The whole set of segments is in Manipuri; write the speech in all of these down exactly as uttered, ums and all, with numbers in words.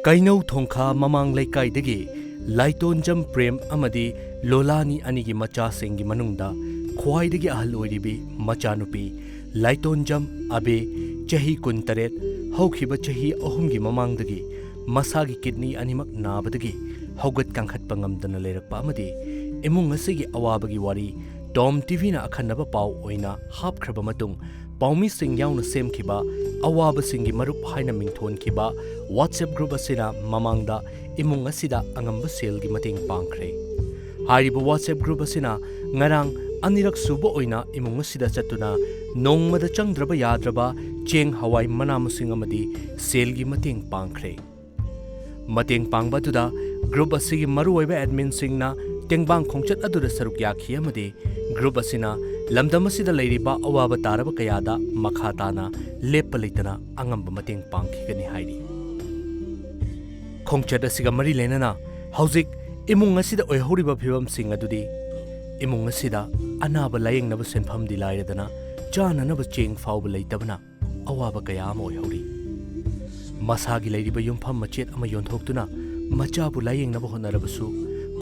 ꯀꯩꯅꯧ ꯊꯣꯡꯈꯥ ꯃꯃꯥꯡ ꯂꯩꯀꯥꯏꯗꯒꯤ ꯂꯥꯏꯇꯣꯟꯖꯝ ꯄ꯭ꯔꯦꯝ ꯑꯃꯗꯤ ꯂꯣꯂꯥꯅꯤ ꯑꯅꯤꯒꯤ ꯃꯆꯥꯁꯤꯡꯒꯤ ꯃꯅꯨꯡꯗ ꯈ꯭ꯋꯥꯏꯗꯒꯤ ꯑꯍꯜ ꯑꯣꯏꯔꯤꯕꯤ ꯃꯆꯥꯅꯨꯄꯤ ꯂꯥꯏꯇꯣꯟꯖꯝ ꯑꯕꯦ, ꯆꯍꯤ ꯀꯨꯟꯇꯔꯦꯠ, ꯍꯧꯈꯤꯕ ꯆꯍꯤ ꯑꯍꯨꯝꯒꯤ ꯃꯃꯥꯡꯗꯒꯤ ꯃꯁꯥꯒꯤ ꯀꯤꯗꯅꯤ ꯑꯅꯤꯃꯛ ꯅꯥꯕꯗꯒꯤ ꯍꯧꯒꯠ ꯀꯥꯡꯈꯠꯄ ꯉꯝꯗꯅ ꯂꯩꯔꯛꯄ ꯑꯃꯗꯤ ꯏꯃꯨꯡ ꯑꯁꯤꯒꯤ ꯑꯋꯥꯕꯒꯤ ꯋꯥꯔꯤ ꯇꯣꯝ ꯇꯤꯚꯤꯅ ꯑꯈꯟꯅꯕ ꯄꯥꯎ ꯑꯣꯏꯅ ꯍꯥꯞꯈ꯭ꯔꯕ ꯃꯇꯨꯡ, ꯄꯥꯎꯃꯤꯁꯤꯡ ꯌꯥꯎꯅ ꯁꯦꯝꯈꯤꯕ ꯑꯋꯥꯕꯁꯤꯡꯒꯤ ꯃꯔꯨꯞ ꯍꯥꯏꯅ ꯃꯤꯡꯊꯣꯟꯈꯤꯕ WhatsApp group ꯑꯁꯤꯅ ꯃꯃꯥꯡꯗ ꯏꯃꯨꯡ ꯑꯁꯤꯗ ꯑꯉꯝꯕ ꯁꯦꯜꯒꯤ ꯃꯇꯦꯡ ꯄꯥꯡꯈ꯭ꯔꯦ꯫ ꯍꯥꯏꯔꯤꯕ WhatsApp group ꯑꯁꯤꯅ ꯉꯔꯥꯡ ꯑꯅꯤꯔꯛ ꯁꯨꯕ ꯑꯣꯏꯅ ꯏꯃꯨꯡ ꯑꯁꯤꯗ ꯆꯠꯇꯨꯅ ꯅꯣꯡꯃꯗ ꯆꯪꯗ꯭ꯔꯕ ꯌꯥꯗ꯭ꯔꯕ ꯆꯦꯡ, ꯍꯋꯥꯏ, ꯃꯅꯥ ꯃꯁꯤꯡ ꯑꯃꯗꯤ ꯁꯦꯜꯒꯤ ꯃꯇꯦꯡ ꯄꯥꯡꯈ꯭ꯔꯦ꯫ ꯃꯇꯦꯡ ꯄꯥꯡꯕ ꯑꯗꯨꯗ group ꯑꯁꯤꯒꯤ ꯃꯔꯨꯑꯣꯏꯕ adminꯁꯤꯡꯅ ꯇꯦꯡꯕꯥꯡ ꯈꯣꯡꯆꯠ ꯑꯗꯨꯗ ꯁꯔꯨꯛ ꯌꯥꯈꯤ ꯑꯃꯗꯤ group ꯑꯁꯤꯅ ꯂꯝꯗꯝ ꯑꯁꯤꯗ ꯂꯩꯔꯤꯕ ꯑꯋꯥꯕ ꯇꯥꯔꯕ ꯀꯌꯥꯗ ꯃꯈꯥ ꯇꯥꯅ ꯂꯦꯞꯄ ꯂꯩꯇꯅ ꯑꯉꯝꯕ ꯃꯇꯦꯡ ꯄꯥꯡꯈꯤꯒꯅꯤ ꯍꯥꯏꯔꯤ꯫ ꯈꯣꯡꯆꯠ ꯑꯁꯤꯒ ꯃꯔꯤ ꯂꯩꯅꯅ ꯍꯧꯖꯤꯛ ꯏꯃꯨꯡ ꯑꯁꯤꯗ ꯑꯣꯏꯍꯧꯔꯤꯕ ꯐꯤꯕꯝꯁꯤꯡ ꯑꯗꯨꯗꯤ ꯏꯃꯨꯡ ꯑꯁꯤꯗ ꯑꯅꯥꯕ ꯂꯥꯌꯦꯡꯅꯕ ꯁꯦꯟꯐꯝꯗꯤ ꯂꯥꯏꯔꯗꯅ ꯆꯥꯅꯅꯕ ꯆꯦꯡ ꯐꯥꯎꯕ ꯂꯩꯇꯕꯅ ꯑꯋꯥꯕ ꯀꯌꯥ ꯑꯃ ꯑꯣꯏꯍꯧꯔꯤ꯫ ꯃꯁꯥꯒꯤ ꯂꯩꯔꯤꯕ ꯌꯨꯝꯐꯝ ꯃꯆꯦꯠ ꯑꯃ ꯌꯣꯟꯊꯣꯛꯇꯨꯅ ꯃꯆꯥꯕꯨ ꯂꯥꯌꯦꯡꯅꯕ ꯍꯣꯠꯅꯔꯕꯁꯨ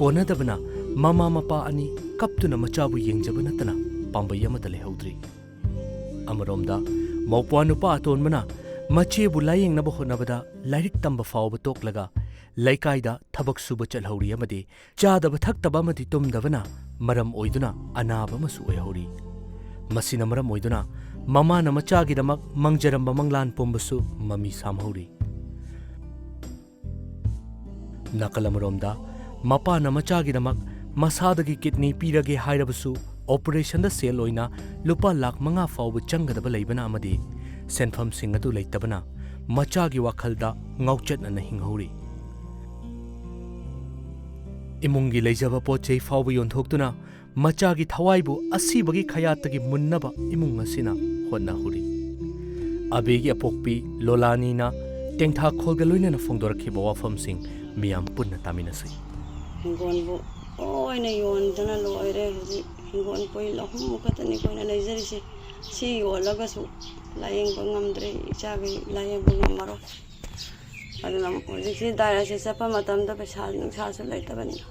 ꯀꯣꯟꯅꯗꯕꯅ ꯃꯃꯥ ꯃꯄꯥ ꯑꯅꯤ ꯀꯞꯇꯨꯅ ꯃꯆꯥꯕꯨ ꯌꯦꯡꯖꯕ ꯅꯠꯇꯅ ꯄꯥꯝꯕꯩ ꯑꯃꯠꯇ ꯂꯩꯍꯧꯗ꯭ꯔꯤ꯫ ꯑꯃꯔꯣꯝꯗ ꯃꯧꯄ꯭ꯋꯥ ꯅꯨꯄꯥ ꯑꯇꯣꯟꯕꯅ ꯃꯆꯦꯕꯨ ꯂꯥꯌꯦꯡꯅꯕ ꯍꯣꯠꯅꯕꯗ ꯂꯥꯏꯔꯤꯛ ꯇꯝꯕ ꯐꯥꯎꯕ ꯇꯣꯛꯂꯒ ꯂꯩꯀꯥꯏꯗ ꯊꯕꯛ ꯁꯨꯕ ꯆꯠꯍꯧꯔꯤ ꯑꯃꯗꯤ ꯆꯥꯗꯕ ꯊꯛꯇꯕ ꯑꯃꯗꯤ ꯇꯨꯝꯗꯕꯅ ꯃꯔꯝ ꯑꯣꯏꯗꯨꯅ ꯑꯅꯥꯕ ꯑꯃꯁꯨ ꯑꯣꯏꯍꯧꯔꯤ꯫ ꯃꯁꯤꯅ ꯃꯔꯝ ꯑꯣꯏꯗꯨꯅ ꯃꯃꯥꯅ ꯃꯆꯥꯒꯤꯗꯃꯛ ꯃꯪꯖꯔꯝꯕ ꯃꯪꯂꯥꯟ ꯄꯨꯝꯕꯁꯨ ꯃꯃꯤ ꯁꯥꯝꯍꯧꯔꯤ꯫ ꯅꯥꯀꯜ ꯑꯃꯔꯣꯝꯗ ꯃꯄꯥꯅ ꯃꯆꯥꯒꯤꯗꯃꯛ ꯃꯁꯥꯗꯒꯤ ꯀꯤꯗꯅꯤ ꯄꯤꯔꯒꯦ ꯍꯥꯏꯔꯕꯁꯨ ꯑꯣꯄꯔꯦꯁꯟꯗ ꯁꯦꯜ ꯑꯣꯏꯅ ꯂꯨꯄꯥ ꯂꯥꯈ ꯃꯉꯥ ꯐꯥꯎꯕ ꯆꯪꯒꯗꯕ ꯂꯩꯕꯅ ꯑꯃꯗꯤ ꯁꯦꯟꯐꯝꯁꯤꯡ ꯑꯗꯨ ꯂꯩꯇꯕꯅ ꯃꯆꯥꯒꯤ ꯋꯥꯈꯜꯗ ꯉꯥꯎꯆꯠꯅꯅ ꯍꯤꯡꯍꯧꯔꯤ꯫ ꯏꯃꯨꯡꯒꯤ ꯂꯩꯖꯕ ꯄꯣꯠ ꯆꯩ ꯐꯥꯎꯕ ꯌꯣꯟꯊꯣꯛꯇꯨꯅ ꯃꯆꯥꯒꯤ ꯊꯋꯥꯏꯕꯨ ꯑꯁꯤꯕꯒꯤ ꯈꯌꯥꯠꯇꯒꯤ ꯃꯨꯟꯅꯕ ꯏꯃꯨꯡ ꯑꯁꯤꯅ ꯍꯣꯠꯅꯍꯧꯔꯤ꯫ ꯑꯕꯦꯒꯤ ꯑꯄꯣꯛꯄꯤ ꯂꯣꯂꯥꯅꯤꯅ ꯇꯦꯡꯊꯥꯈꯣꯜꯒ ꯂꯣꯏꯅꯅ ꯐꯣꯡꯗꯣꯔꯛꯈꯤꯕ ꯋꯥꯐꯝꯁꯤꯡ ꯃꯤꯌꯥꯝ ꯄꯨꯟꯅ ꯇꯥꯃꯤꯟꯅꯁꯤ꯫ ꯍꯤꯡꯒꯣꯜꯕꯨ ꯂꯣꯏꯅ ꯌꯣꯟꯗꯅ ꯂꯣꯏꯔꯦ꯫ ꯍꯧꯖꯤꯛ ꯍꯤꯡꯒꯣꯜ ꯀꯣꯏꯜ ꯑꯍꯨꯝꯃꯨꯛ ꯈꯛꯇꯅꯤ ꯑꯩꯈꯣꯏꯅ ꯂꯩꯖꯔꯤꯁꯦ꯫ ꯁꯤ ꯌꯣꯜꯂꯒꯁꯨ ꯂꯥꯌꯦꯡꯕ ꯉꯝꯗ꯭ꯔꯦ, ꯏꯆꯥꯈꯩ ꯂꯥꯌꯦꯡꯕ ꯉꯝꯃꯔꯣꯏ꯫ ꯑꯗꯨꯅ ꯍꯧꯖꯤꯛꯁꯤ ꯗꯥꯏꯂꯥꯏꯁꯤꯁ ꯆꯠꯄ ꯃꯇꯝꯗ ꯄꯩꯁꯥ ꯅꯨꯡꯁꯥꯁꯨ ꯂꯩꯇꯕꯅꯤꯅ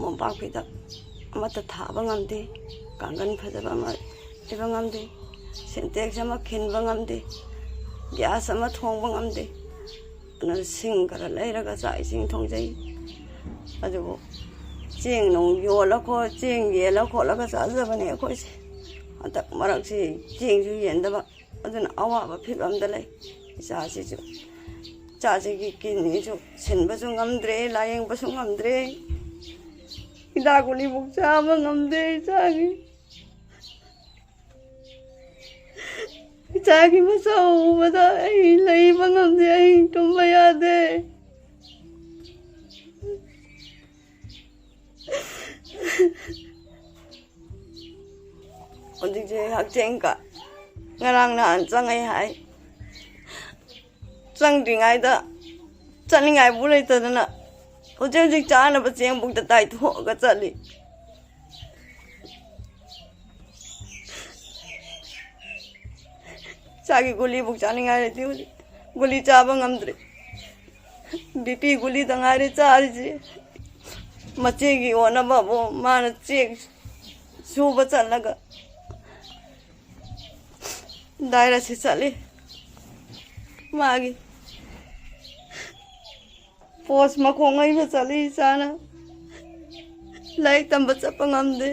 ꯃꯣꯝꯄꯥꯛ ꯐꯤꯗꯛ ꯑꯃꯠꯇ ꯊꯥꯕ ꯉꯝꯗꯦ, ꯀꯥꯡꯒꯟ ꯐꯖꯕ ꯑꯃ ꯂꯩꯕ ꯉꯝꯗꯦ, ꯁꯤꯟꯇꯦꯛꯁ ꯑꯃ ꯈꯤꯟꯕ ꯉꯝꯗꯦ, ꯒ꯭ꯌꯥꯁ ꯑꯃ ꯊꯣꯡꯕ ꯉꯝꯗꯦ꯫ ꯑꯗꯨꯅ ꯁꯤꯡ ꯈꯔ ꯂꯩꯔꯒ ꯆꯥꯛ ꯏꯁꯤꯡ ꯊꯣꯡꯖꯩ꯫ ꯑꯗꯨꯕꯨ ꯆꯦꯡ ꯅꯨꯡ ꯌꯣꯜꯂ ꯈꯣ-, ꯆꯦꯡ ꯌꯦꯜꯂ ꯈꯣꯠꯂꯒ ꯆꯥꯖꯕꯅꯦ ꯑꯩꯈꯣꯏꯁꯦ꯫ ꯍꯟꯗꯛ ꯃꯔꯛꯁꯤ ꯆꯦꯡꯁꯨ ꯌꯦꯟꯗꯕ, ꯑꯗꯨꯅ ꯑꯋꯥꯕ ꯐꯤꯕꯝꯗ ꯂꯩ꯫ ꯏꯆꯥꯁꯤꯁꯨ, ꯏꯆꯥꯁꯤꯒꯤ ꯀꯤꯗꯅꯤꯁꯨ ꯁꯤꯟꯕꯁꯨ ꯉꯝꯗ꯭ꯔꯦ, ꯂꯥꯌꯦꯡꯕꯁꯨ ꯉꯝꯗ꯭ꯔꯦ꯫ ꯍꯤꯗꯥꯛ ꯒꯨꯂꯤꯐꯥꯎ ꯆꯥꯕ ꯉꯝꯗꯦ ꯏꯆꯥꯒꯤ꯫ ꯏꯆꯥꯒꯤ ꯃꯁꯛ ꯎꯕꯗ ꯑꯩ ꯂꯩꯕ ꯉꯝꯗꯦ, ꯑꯩ ꯇꯨꯝꯕ ꯌꯥꯗꯦ꯫ ꯍꯧꯖꯤꯛꯁꯦ ꯍꯛꯆꯦꯡ ꯀ-, ꯉꯔꯥꯡ ꯅꯍꯥꯟ ꯆꯪꯉꯛꯑꯦ ꯍꯥꯏ꯫ ꯆꯪꯗ꯭ꯔꯤꯉꯩꯗ ꯆꯠꯅꯤꯡꯉꯥꯏꯕꯨ ꯂꯩꯇꯗꯅ ꯍꯧꯖꯤꯛ ꯍꯧꯖꯤꯛ ꯆꯥꯅꯕ ꯆꯦꯡꯕꯨꯛꯇ ꯇꯥꯏꯊꯣꯛꯑꯒ ꯆꯠꯂꯤ꯫ ꯆꯥꯛꯀꯤ ꯒꯨꯂꯤꯕꯨꯛ ꯆꯥꯅꯤꯡꯉꯥꯏ ꯂꯩꯇꯦ ꯍꯧꯖꯤꯛ꯫ ꯒꯨꯂꯤ ꯆꯥꯕ ꯉꯝꯗ꯭ꯔꯦ꯫ ꯕꯤ ꯄꯤ ꯒꯨꯂꯤꯗ ꯉꯥꯏꯔꯦ ꯆꯥꯔꯤꯁꯦ꯫ ꯃꯆꯦꯒꯤ ꯑꯣꯟꯅꯕꯕꯨ ꯃꯥꯅ ꯆꯦꯛ ꯁꯨꯕ ꯆꯠꯂꯒ ꯗꯥꯏꯂꯥꯏꯁꯤꯁ ꯆꯠꯂꯤ꯫ ꯃꯥꯒꯤ ꯄꯣꯁ ꯃꯈꯣꯡ ꯍꯩꯕ ꯆꯠꯂꯤ ꯏꯆꯥꯅ꯫ ꯂꯥꯏꯔꯤꯛ ꯇꯝꯕ ꯆꯠꯄ ꯉꯝꯗꯦ꯫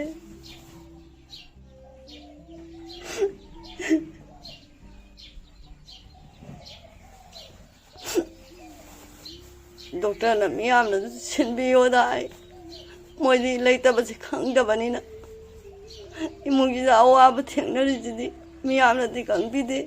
ꯗꯣꯛꯇꯔꯅ ꯃꯤꯌꯥꯝꯅꯁꯨ ꯁꯤꯟꯕꯤꯌꯣꯗ ꯍꯥꯏ꯫ ꯃꯣꯏꯗꯤ ꯂꯩꯇꯕꯁꯦ ꯈꯪꯗꯕꯅꯤꯅ ꯏꯃꯨꯡꯁꯤꯗ ꯑꯋꯥꯕ ꯊꯦꯡꯅꯔꯤꯁꯤꯗꯤ ꯃꯤꯌꯥꯝꯅꯗꯤ ꯈꯪꯕꯤꯗꯦ꯫